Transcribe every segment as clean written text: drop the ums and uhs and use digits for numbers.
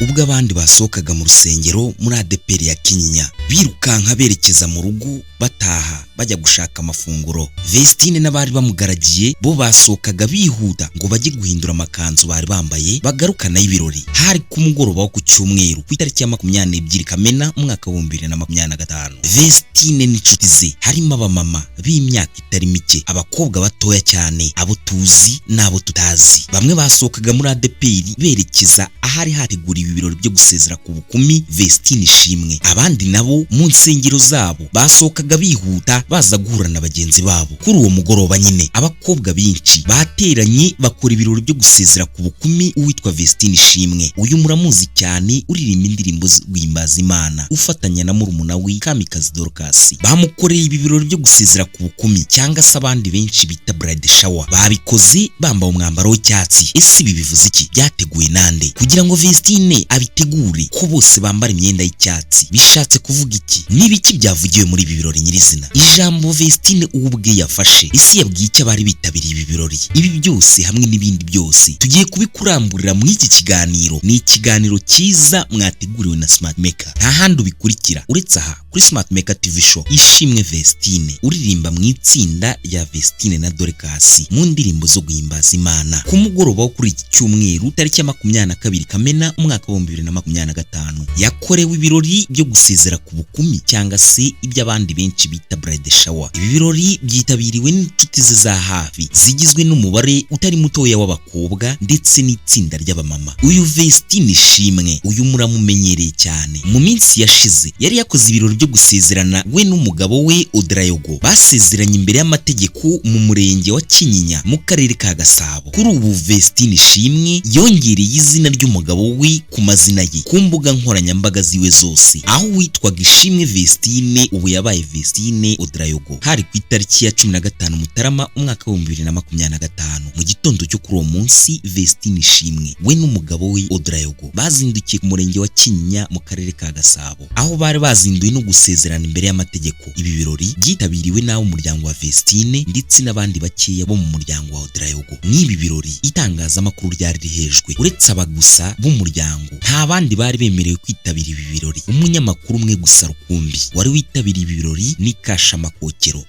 Ubwo abandi basohokaga mu rusengero muri ADEPR ya Kinyinya birukanka berekeza mu rugo, bataha bajya gushaka amafunguro, Vestine n'abari bamugaragiye bo basohokaga bihuta ngo bajye guhindura amakanzu bari bambaye bagarukana y'ibirori. Hari ku mugoroba wo ku cyumweru, ku itariki ya 22 Kamena, umwaka wa 2025. Vestine n'inshuti ze, harimo abamama b'imyaka itari mike, abakobwa batoya cyane, abo tuzi n'abo tutazi, bamwe basohokaga muri ADEPR berekeza ahari hateguriwe ibirori byo gusezera ku bukumi Vestine Ishimwe, abandi nabo mu nsengero zabo basohokaga bihuta baza guhura na bagenzi babo. Kuri uwo mugoroba nyine, abakobwa benshi bateranye bakora ibirori byo gusezera ku bukumi uwitwa Vestine Ishimwe. Uyu muramuzi cyane, uririmba indirimbo zo guhimbaza Imana, ufatanya na murumuna we Kamikazi Dorcas. Bamukoreye ibi birori byo gusezera ku bukumi, cyangwa se abandi benshi bita bride shower. Babikoze bambaye umwambaro w'icyatsi. Ese ibi bivuze iki? Byateguwe nande kugira ngo Vestine abitegure ko bose bambara imyenda y'icyatsi? Bishatse kuvuga iki? N'ibiki byavugiwe muri ibi birori nyirizina? Ijambo Vestine ubwe yafashe, ese yabwiye icyo abari bitabiriye ibi birori? Ibi byose hamwe n'ibindi byose tugiye kubikuramburira muri iki kiganiro. Ni ikiganiro cyiza mwateguriwe na Smart Maker, nta handi ubikurikira uretse aha kuri Smart Maker TV Show. Ishimwe Vestine, uririmba mu itsinda rya Vestine na Dorcas mu ndirimbo zo guhimbaza Imana, ku mugoroba wo kuri iki cyumweru, tariki ya 22 Kamena, umwaka wa 2025, yakorewe ibirori byo gusezera ku bukumi, cyangwa se ibyo abandi benshi bita bride shower. Ibi birori byitabiriwe n'inshuti ze za hafi, zigizwe n'umubare utari mutoya w'abakobwa ndetse n'itsinda ry'abamama. Uyu Vestine Ishimwe, uyu muramumenyereye cyane. Mu minsi yashize yari yakoze ibirori byo gusezerana, we n'umugabo we Odrayogo. Basezeranye imbere y'amategeko mu murenge wa Kinyinya mu karere ka Gasabo. Kuri ubu Vestine Ishimwe yongereye izina ry'umugabo we ku mazina ye ku mbuga nkoranyambaga ziwe zose, aho witwaga Ishimwe Vestine ubu yabaye Vestine Odrayogo. Hari ku itariki ya 15 Mutarama, umwaka wa 2025. Mu gitondo cyo kuri uwo munsi, Vestine Ishimwe we n'umugabo we Odrayogo bazindukiye ku murenge wa Kinyinya mu karere ka Gasabo, aho bari bazinduwe no gusezerana imbere y'amategeko. Ibi birori byitabiriwe n'abo mu muryango wa Vestine ndetse n'abandi bakeya bo mu muryango wa Odrayogo. N'ibi birori, itangazamakuru ryari rihejwe. Uretse aba gusa b'umuryango, nta bandi bari bemerewe kwitabira ibi birori. Umunyamakuru umwe gusa rukumbi wari witabiriye ibi birori ni Kasha Makokero,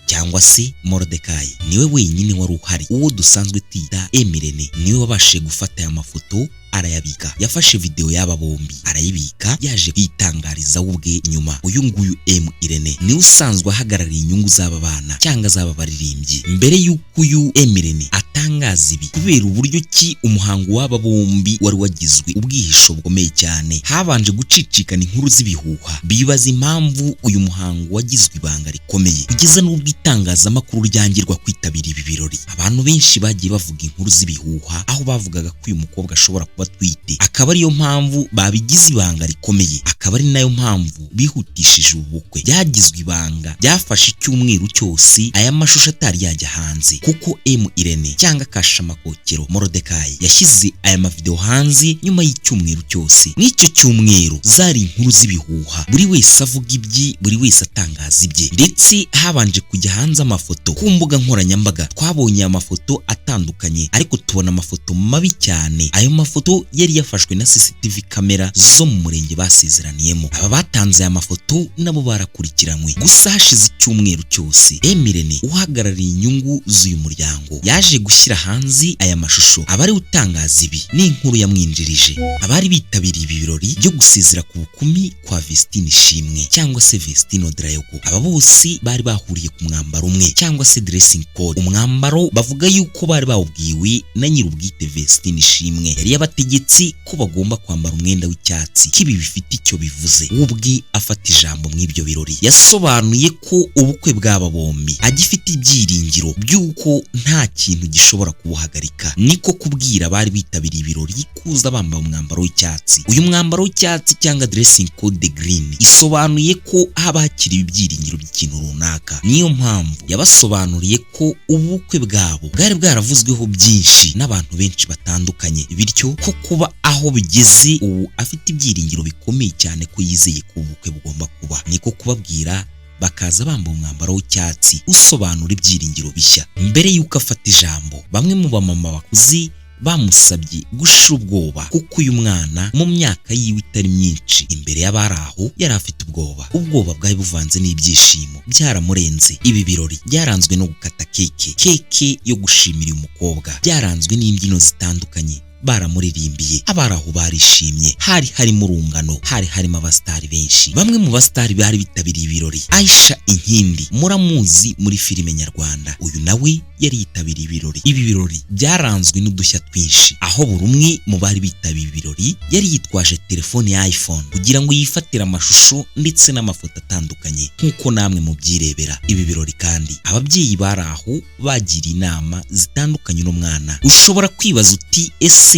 cyangwa se Morodekayi, niwe wenyine wari uhari. Uwo dusanzwe twita Emirene niwe wabashije gufata aya mafoto arayabika. Yafashe video y'aba bombi arayibika, yaje kwitangariza we ubwe nyuma. Uyu nguyu M Irene niwe usanzwe ahagarariye inyungu z'aba bana cyangwa z'aba baririmbyi. Mbere y'uko uyu M Irene atangaza ibi, kubera uburyo ki umuhango w'aba bombi wari wagizwe ubwihisho bukomeye cyane, habanje gucicikana inkuru z'ibihuha, bibaza impamvu uyu muhango wagizwe ibanga rikomeye kugeza n'ubwo itangazamakuru ryangirwa kwitabira ibi birori. Abantu benshi bagiye bavuga inkuru z'ibihuha, aho bavugaga ko uyu mukobwa ashobora kuba atwite, akaba ariyo mpamvu babigize ibanga rikomeye, akaba ari nayo mpamvu bihutishije ubu bukwe. Byagizwe ibanga, byafashe icyumweru cyose aya mashusho atari yajya hanze, kuko M Irene cyangwa Kashamakokero Morodekayi yashyize aya mavideo hanze nyuma y'icyumweru cyose. Mw'icyo cyumweru zari inkuru z'ibihuha, buri wese avuga ibye, buri wese atangaza ibye, ndetse habanje kujya hanze amafoto ku mbuga nkoranyambaga. Twabonye aya mafoto atandukanye, ariko tubona amafoto mabi cyane. Ayo mafoto yari yafashwe na CCTV kamera zo mu murenge basezeraniyemo. Aba batanze aya mafoto nabo barakurikiranywe. Gusa hashize icyumweru cyose, Emirene uhagarariye inyungu z'uyu muryango yaje gushyira hanze aya mashusho, aba ari utangaza ibi n'inkuru yamwinjirije. Abari bitabiriye ibi birori byo gusezera ku bukumi kwa Vestine Ishimwe, cyangwa se Vestine Odrayogo, aba bose bari bahuriye ku mwambaro umwe, cyangwa se dressing code. Umwambaro bavuga yuko bari bawubwiwe na nyir'ubwite Vestine Ishimwe, yari yabategetse ko bagomba kwambara umwenda w'icyatsi, ko ibi bifite icyo bivuze. We ubwe afata ijambo mu ibyo birori, yasobanuye ko ubukwe bw'aba bombi agifite ibyiringiro by'uko nta kintu gishobora kubuhagarika, niko kubwira abari bitabiriye ibirori kuza bambaye umwambaro w'icyatsi. Uyu mwambaro w'icyatsi cyangwa dressing code green isobanuye ko haba hakiri ibyiringiro by'ikintu runaka. Niyo mpamvu yabasobanuriye ko ubukwe bwabo bwari bwaravuzweho byinshi n'abantu benshi batandukanye, bityo ko kuba aho bigeze ubu afite ibyiringiro bikomeye cyane, ko yizeye ko ubukwe bugomba kuba. Niko kubabwira bakaza bambaye umwambaro w'icyatsi usobanura ibyiringiro bishya. Mbere y'uko afata ijambo, bamwe mu bamama bakuze Bamusabye gushira ubwoba, kuko uyu mwana mu myaka yiwe itari myinshi imbere y'abari aho yari afite ubwoba. Ubwoba bwari buvanze n'ibyishimo, byaramurenze. Ibi birori byaranzwe no gukata keke yo gushimira uyu mukobwa, byaranzwe n'imbyino zitandukanye, baramuririmbiye, abari aho barishimye. Hari harimo urungano, hari harimo abasitari benshi. Bamwe mu basitari bari bitabiriye ibirori: Aisha Inkindi, muramuzi muri filime nyarwanda, uyu nawe yari yitabiriye ibirori. Ibi birori byaranzwe n'udushya twinshi, aho buri umwe mu bari bitabiriye ibirori yari yitwaje telefone ya iPhone kugira ngo yifatire amashusho ndetse n'amafoto atandukanye, nk'uko namwe mubyirebera. Ibi birori kandi ababyeyi bari aho bagiriye inama zitandukanye n'umwana. Ushobora kwibaza uti: "Ese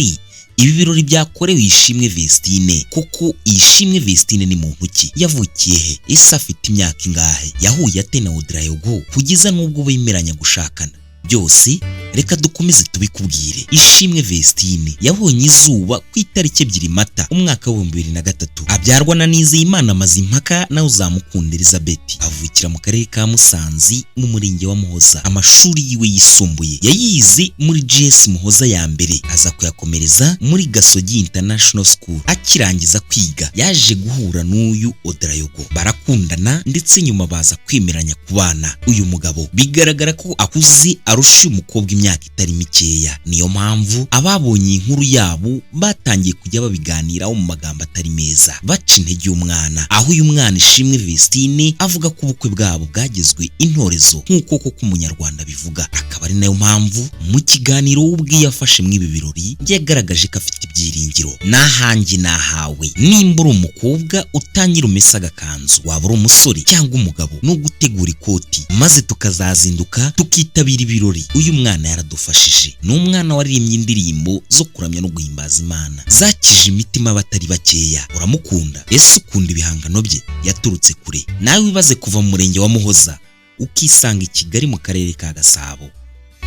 ibi birori byakorewe Ishimwe Vestine, kuko Ishimwe Vestine ni muntu ki? Yavukiye he? Ese afite imyaka ingahe? Yahuye ate na Ouedraogo kugeza n'ubwo bemeranya gushakana?" Byose reka dukomeze tubikubwire. Ishimwe Vestine yabonye izuba ku itariki 2 Mata umwaka wa 2003, abyarwa na Nizeyimana Mazimpaka na Uzamukunda Elizabeth. Avukira mu karere ka Musanze mu murenge wa Muhoza. Amashuri yiwe yisumbuye yayize muri GS Muhoza ya mbere, aza kuyakomereza muri Gasogi International School. Akirangiza kwiga yaje guhura n'uyu Ouedraogo, barakundana, ndetse nyuma baza kwemeranya kubana. Uyu mugabo bigaragara ko akuze, arusha uyu mukobwa imyaka itari mikeya. Niyo mpamvu ababonye inkuru yabo batangiye kujya babiganiraho mu magambo atari meza, baca intege y'umwana, aho uyu mwana Ishimwe Vestine avuga ko ubukwe bwabo bwagezwe intorezo, nk'uko koko umunyarwanda bivuga. Akaba ari nayo mpamvu mu kiganiro we ubwe yafashe muri ibi birori yagaragaje ko afite ibyiringiro. Nahanjye nahawe, nimba uri umukobwa utangira umesa agakanzu, waba uri umusore cyangwa umugabo no gutegura ikoti, maze tukazazinduka tukitabira ibirori. Uyu mwana yaradufashije. Ni umwana waririmbye indirimbo zo kuramya no guhimbaza Imana zakije imitima abatari bakeya. Uramukunda? Ese ukunda ibihangano bye? Yaturutse kure. Nawe wibaze kuva mu murenge wa Muhoza ukisanga i Kigali mu karere ka Gasabo.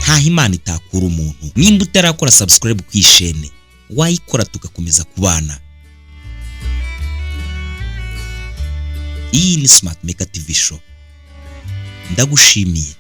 Ntaho Imana itakura umuntu. Nimba utarakora subscribe ku ishene, wayikora tugakomeza kubana. Iyi ni Smart Maker TV Show, ndagushimiye.